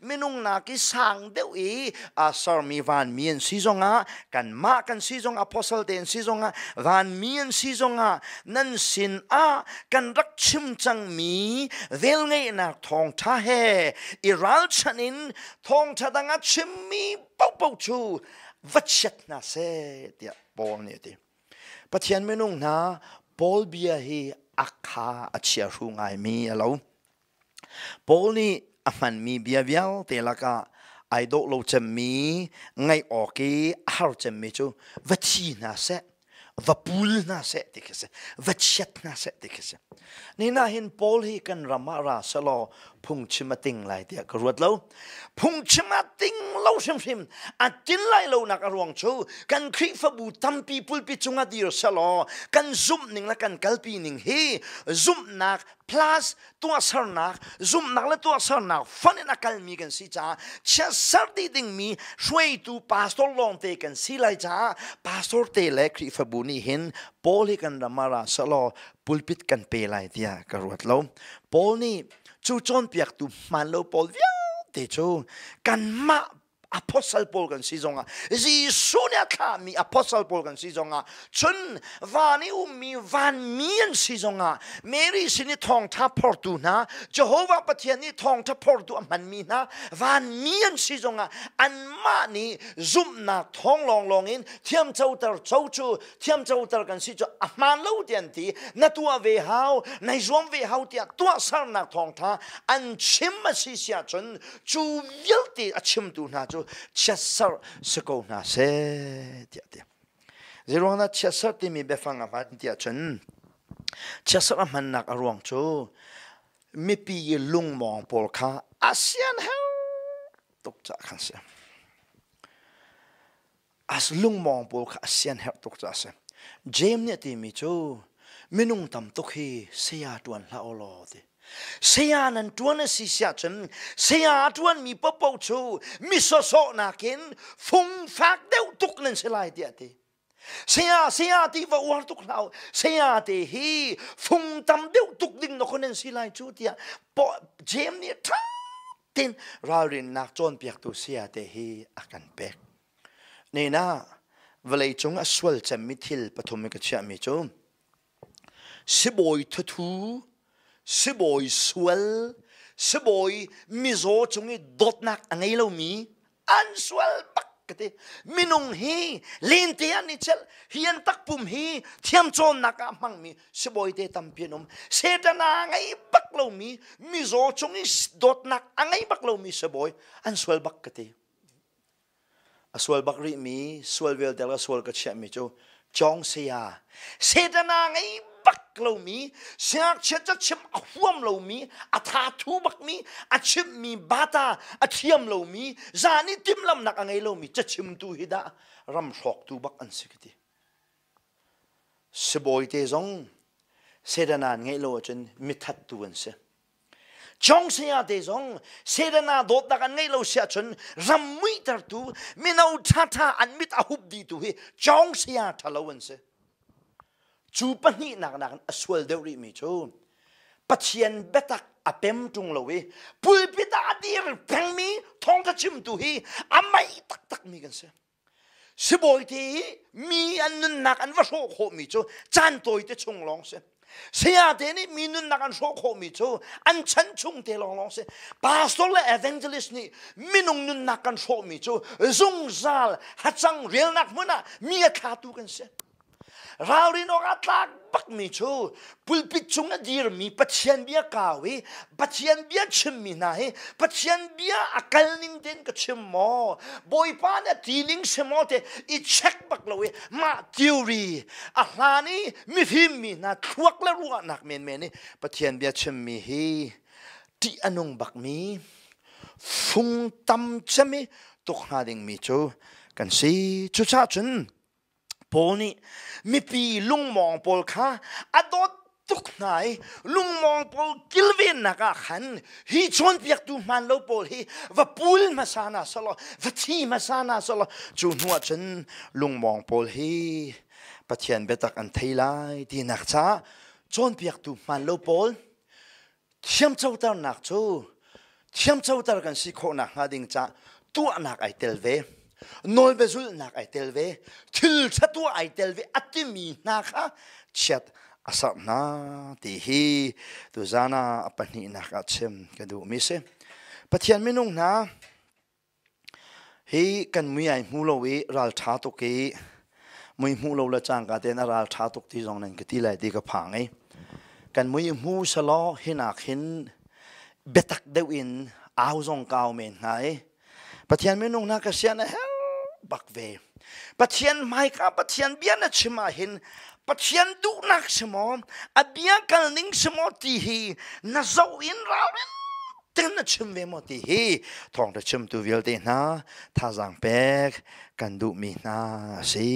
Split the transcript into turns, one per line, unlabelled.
Minung nak i sang deuh i a sermi vanmi an si zongah, kanmah kan si zong, apostle te an si zongah, vanmi an si zongah, nan sin ah kan rak chim cangmi velngeihnak thawngṭha he i ralchanh in thawngṭha dang a chimmi paohpaoh cu va chiat hna seh tiah Paul nih a ti. Pathian minung hna, Paul bia hi a kha a chiahru ngaimi a lo. Paul nih a hmanmi bia vialte lakah ai dawh lo cemmi, ngaih awk i a har cemmi cu va thi hna seh, va pul hna seh ti khi si, va chiat hna seh ti khi si. Ni nahin Paul hi kan ram ah ra selaw phungchim a ting lai tiah ka ruat lo. Phungchim a ting lo hrimhrim, a tin lai lonak a ruang cu kan Khrihfabu tampi pulpi cungah dir selaw kan zumh ning le kan kalpi ning hi zumhnak plus tuahsernak zumhnak le tuahsernak fonh in a kalmi kan si caah chiatser dih dingmi hruaitu pastor lawngte kan si lai caah pastor te le Khrihfabu nih hin Paul hi kan ram ah ra selaw pulpit kan pe lai tiah ka ruat lo. Paul nih cu cawnpiaktu hmaan lo pawl vialte cu kanmah apostle pawl kan si zongah, Jesuh nih a thlahmi apostle pawl kan si zongah, cun van i ummi vanmi an si zongah, Mary sin i thawngtha phortu hna, Jehovah Pathian nih thawngtha phortu a hmanmi hna vanmi an si zongah, anmah nih zumhnak thawng lawnglawng in thiamcoter co cu thiamcoter kan si cu a hmaan lo ti an ti. Na tuah ve hau, nai zuam ve hau tiah tuahsernak thawngtha an chim a si siah cun cu vialte a chimtu hna cu chiatserh si ko hna seh tiah ti. Zeiruang dah chiatserh timi biafang a hman tiah cun, chiatserh a hmannak a ruang cu mipi i lungmawng pawl kha a sian her tuk caah khan si. As lungmawng pawl kha a sian herh tuk caah a si. James nih a timi cu minung tam tuk hi saya ṭuan hlah u law ti. Saya nan ṭuan a si siah cun saya a ṭuanmi paohpaoh cu mi sawsawh nakin fungfak deuh tuk nan si lai tiah a ti. Saya saya ti va uar tuk hlah u. Saya te hi fung tam deuh tuk ding na nan si lai cu tiah James nih ṭha tein ralrinnak cawnpiaktu saya te hi a kan pek. Nena vawleicung a sual cemmi thil pathum i ka chiahmi cu sibawi thuthu, sibawi sual, sibawi mizaw cung i dawtnak a ngei lomi an sual bak ka ti. Minung hi lente an i celh, hi an takpum hi thiamcawnnak ah hmangmi sibawi te tampi an um. Satan a ngei bak lomi, mizaw cung i dawtnak a ngei bak lomi sibawi an sual bak ka ti. A sual bak rihmi, sual vialte le sual ka chiahmi cu cawng saya, Satan a ngei bak lomi, siangngakchia cachim a huam lomi, a thathu bakmi, a chimmi bata a thiam lomi, zan i timhlamnak a ngei lomi cachimtu hi dah ram hrawktu bak an si ka ti. Sibawi te zong Satan an ngeih lo ahcun mithattu an si. Chong saya te zong Sedana dawtnak an ngeih lo si ahcun ram muihtertu mino ṭhaṭha an mit a hup dihtu hi Chong saya ṭhalo an si. Cu pahnihnak nakin a sual deuh rihmi cu Pathian biatak a pem ṭung lo i pulpit ah a dir pengmi thawngṭha chimtu hi a meih taktakmi kan si. Sibawi te hi mi an nunnak an va hrawh khawhmi cu caan tawi te chung lawng si. Saya te nih mi nunnak an hrawh khawhmi cu an chan chung te lawng lawng si. Pastor le evangelist nih minung nunnak kan hrawhmi cu zungzal hacang relnak hmun ah mi a thlatu kan si. Ralrin awk ah tlak bakmi cu pulpit cung a dirmi Pathian bia kau i Pathian bia chimmi hna hi Pathian bia a kal ning tein ka chim maw, Bawipa nih a ti ning si maw te i check bak lo i mah theory a hlan i mifim mi hna thluak le ruahnak menmen i Pathian bia chimmi hi ṭih a nung bakmi, fung tam cem i tuk hnga dingmi cu kan si. Cucaah cun Paul nih mipi lungmawng pawl kha a dawt tuk hna i lungmawng pawl kilvennak ah khan hi cawnpiaktu hmaan lo pawl hi va pul hmasa hna selaw, va thi hmasa hna selaw, cu hnu ah cun lungmawng pawl hi Pathian biatak an thei lai tinak caah cawnpiaktu hmaan lo pawl thiamcoternak cu. Thiamcoter kan si khawhnak hnga ding ca tuahnak ai tel ve. Nawlbia zulhnak ai tel ve. Thil ṭha tuah ai tel ve a timi hna kha chiat a serh hna ti hi tuzan ah a pahnihnak ah chim ka duhmi si. Pathian minung hna Hi kan mui ai hmu lo i ralṭha tuk i mui hmuh lo le cangka tein a ralṭha tuk ti zong nan ka ti lai ti ka phang i kan mui hmu selaw hinak hin biatak deuh in au zong ka au men hnga i Pathian minung hna ka sian a herh bak ve. Pathian hmaika Pathian bia na chim ah hin Pathian duhnak si maw a bia kal ning si maw ti hi na zoh in ralrin ten na chim ve maw ti hi thawngṭha chimtu vialte hna thazaang pek kan duhmi hna a si.